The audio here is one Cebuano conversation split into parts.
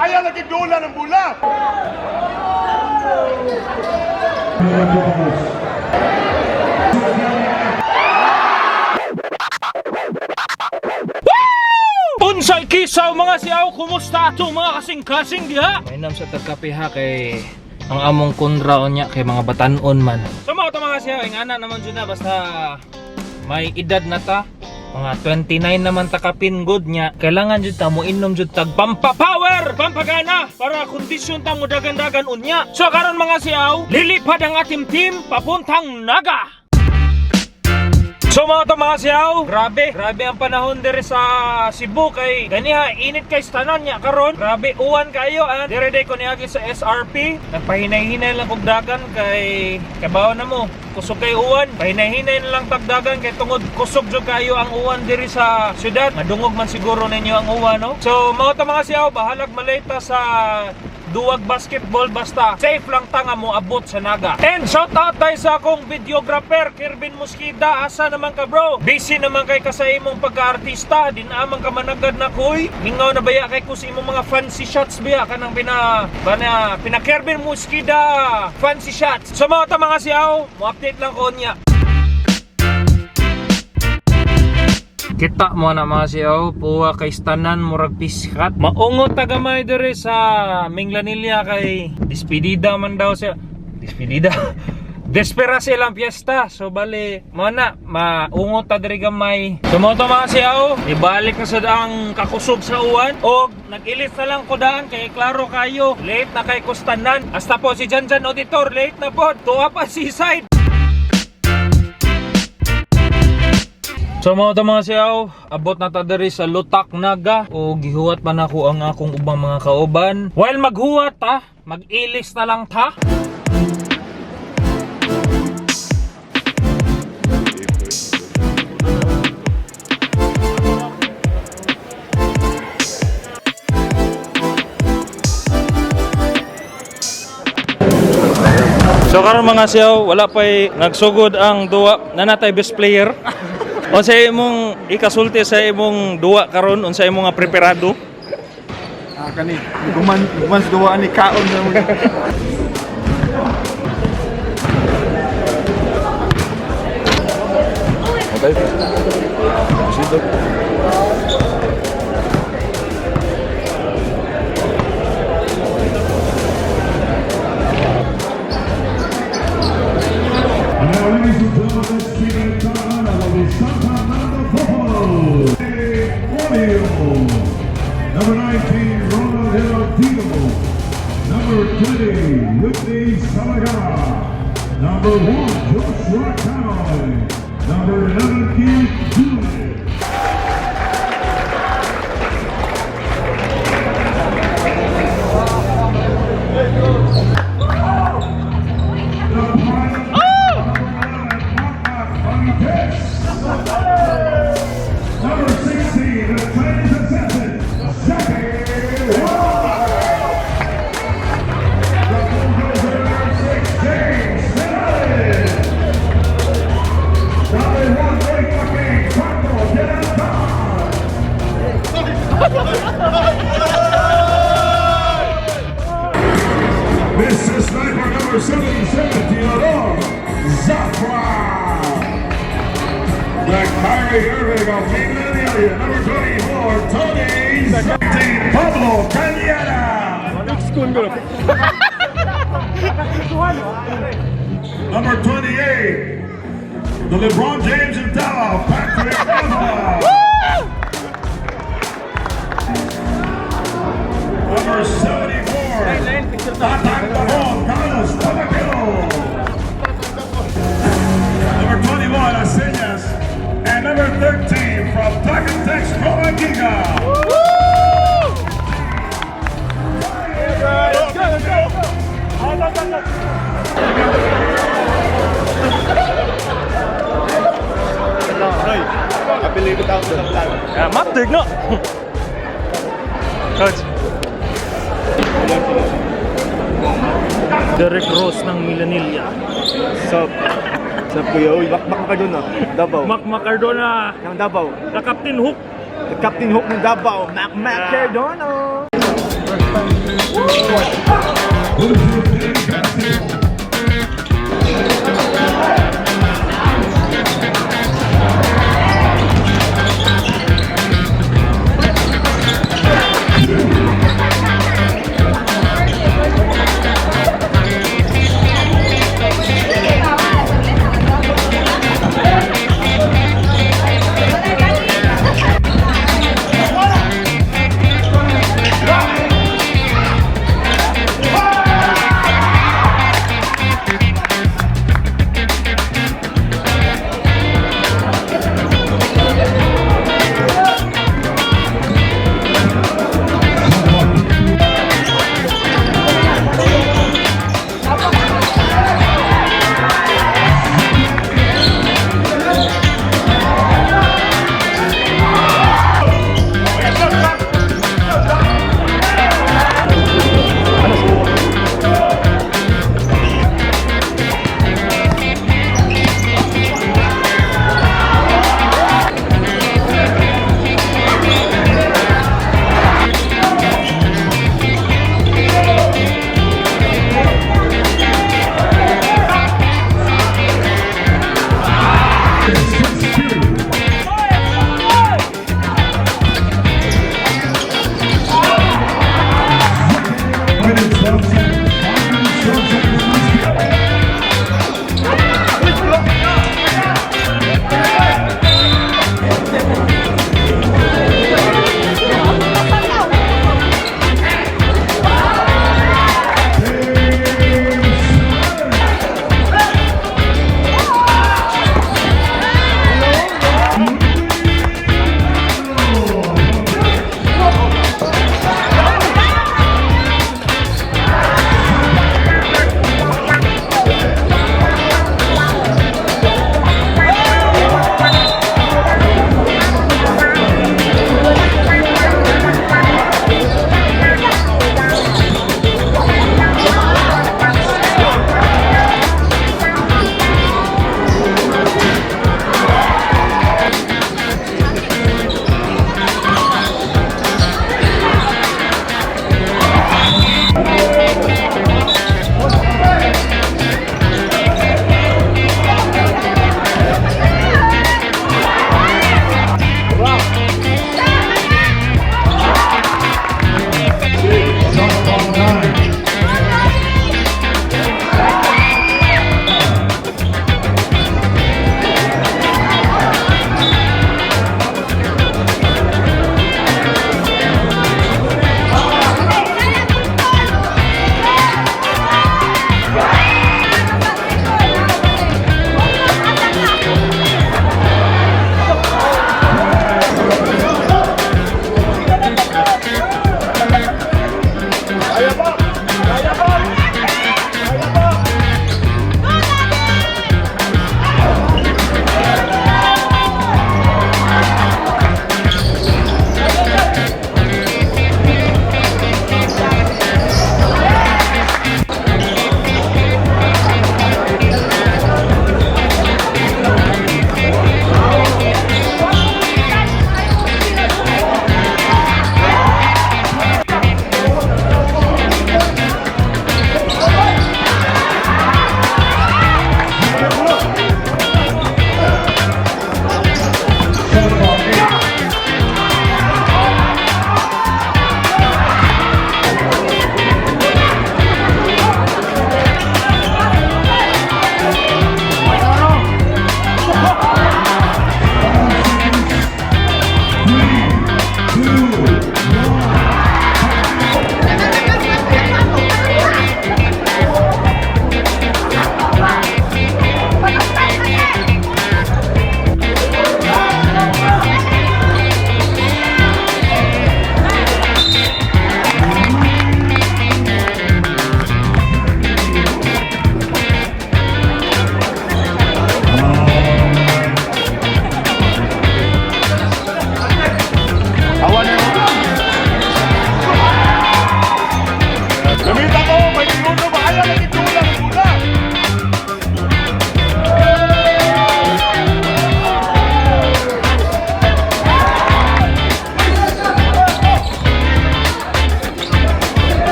Ayaw lagi dola ng bula. Unsay kisaw mga siyaw, kumusta ato mga kasing-kasing diha? Mainam sa tagkape ha kay ang among kontra unya kay mga batanon man. So mga to mga siyaw, ingana naman jud na basta may edad na ta. Mga 29 naman ta kapin good nya. Kailangan jud ta mo inom jud tag pampa-power, pampagana para kondisyon ta mo dagan-dagan unya. So karon mga siyaw, lilipad ang ating team papuntang Naga. So mga to mga siyaw, grabe, grabe ang panahon diri sa Cebu kay ganiha init kay sa tanan niya karon. Grabe uwan kayo ah. Dire day ko niagi sa SRP, nagpahinay-hinay lang kog dagan kay kabaw na mo. Kusog kay uwan, pahinay-hinay na lang tagdagan kay tungod kusog jud kayo ang uwan diri sa syudad. Madungog man siguro ninyo ang uwan, no? So mga to mga siyaw, bahalag maleta sa duwag basketball basta safe lang ta nga mo abot sa Naga. And shout out tayo sa akong videographer Kirvin Mosqueda. Asa naman ka, bro? Busy naman kay ka sa imong pagka-artista, din amang ka managad na kuy. Mingaw na baya kay ko sa imong mga fancy shots biya kanang pina bana pina Kirvin Mosqueda fancy shots. So mga ta mga siyaw, mo update lang ko niya. Kita mo na mga siyaw, puwa kay stanan murag piskat. Maungot ta gamay diri sa Minglanilla kay despedida man daw siya. Despedida. Despera silang piyesta. So bali, mo na maungot ta diri gamay. So mo to mga siyaw, ibalik na sad ang kakusog sa uwan og nag-ilis na lang ko daan kay klaro kayo, late na kay kustanan. Hasta po si Janjan Auditor, late na po. Tuwa pa seaside. So mga to mga siyaw, abot na ta diri sa Lutak Naga o gihuwat pa nako ang akong ubang mga kauban. While maghuwat ta, mag-ilis na lang ta. So karon mga siyaw, wala pa'y nagsugod ang duwa nanatay best player. Unsa imong ikasulti sa imong duwa karon, unsa imong nga preparado? Ah, kani, guman, guman sa duwa ni kaon na mo. Now, ladies and gentlemen, let's see the lineup of the San Fernando Football. Number 19, Ronald Heraldino. Number 20, Whitney Salagara. Number 1, Joshua Canoy. Number 11, Keith Julian. Number 16, the Chinese assassin, Zachary Wong. The bulldozer number 6, James Finale. Number 1, Ray Joaquin, Paco de la Paz. Mr. Sniper number 77, Theodore Zafra. The Kyrie Irving of Millennium, number 24, Tony Zatti, Pablo Cañada. Number 28, the LeBron James of Dallas, Patrick Ewing. Number 74, Tatang Pavon, Carlos Tabaquero. Number 21, Asenas. And number 13 from Tacantex, Giga. Yeah, matig no. Coach. Derek Rose ng Milanilla. Sup? Sup kuya, uy, bakbak ka dun ah. Davao. Mac Cardona, Ng Davao. the Captain Hook. The Captain Hook ng Davao, Mac Mac Cardona.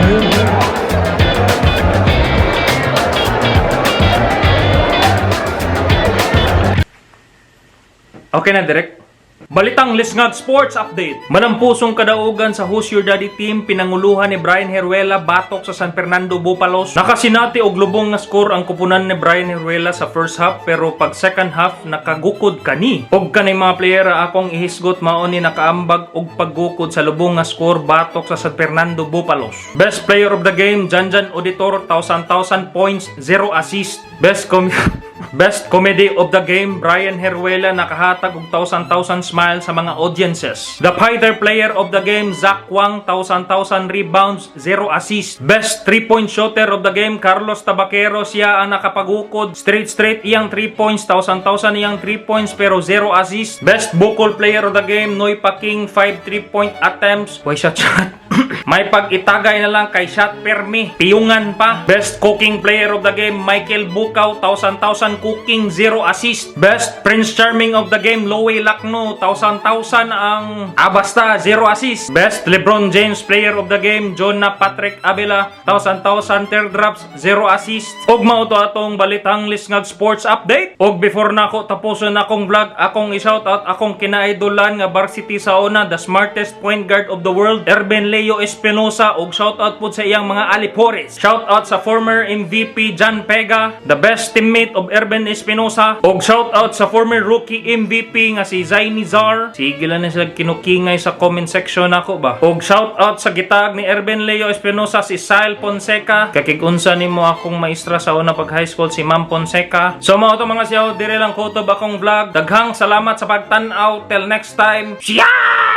Yun. Okay na, direct. Balitang Lisngag Sports Update. Manampusong kadaugan sa Who's Your Daddy Team pinanguluhan ni Brian Heruela batok sa San Fernando Bupalos. Nakasinati og lubong nga score ang kupunan ni Brian Heruela sa first half, pero pag second half nakagukod kani. Og kanay mga player akong ihisgot, mao ni nakaambag og paggukod sa lubong nga score batok sa San Fernando Bupalos. Best player of the game, Janjan Auditor, 1000 1000 points, 0 assist. Best comedy of the game, Brian Heruela, nakahatag og thousand thousand smile sa mga audiences. The fighter player of the game, Zach Wang, thousand thousand rebounds, 0 assist. Best three-point shooter of the game, Carlos Tabaquero, siya ang nakapagukod. Straight straight iyang 3 points, thousand thousand iyang 3 points pero 0 assist. Best vocal player of the game, Noy Paking, 5 3-point attempts. Why shot shot? May pag-itagay na lang kay shot permi. Piyungan pa. Best cooking player of the game, Michael Bukaw, thousand thousand cooking, 0 assist. Best Prince Charming of the game, Loey Lacno, thousand thousand ang basta, 0 assist. Best LeBron James player of the game, Jonah Patrick Avila, thousand thousand teardrops, 0 assist. Og mao to atong Balitang Lisngag Sports Update. Og before nako tapuson akong vlog, akong i-shoutout akong kinaidolan nga varsity sa una, the smartest point guard of the world, Erben Leo Espinosa, og shoutout pud sa iyang mga alipores. Shoutout sa former MVP John Pega, the best teammate of Erben Espinosa, og shoutout sa former rookie MVP nga si Zaini Zar. Sige lang na sila kinukingay sa comment section nako ba. Og shoutout sa gitag ni Erben Leo Espinosa, si Sile Fonseca. Kakig-unsa nimo akong maestra sa una pag high school, si Ma'am Fonseca. So mao to, mga siyaw, dire lang kutob akong vlog. Daghang salamat sa pagtan-aw. Till next time. Siya!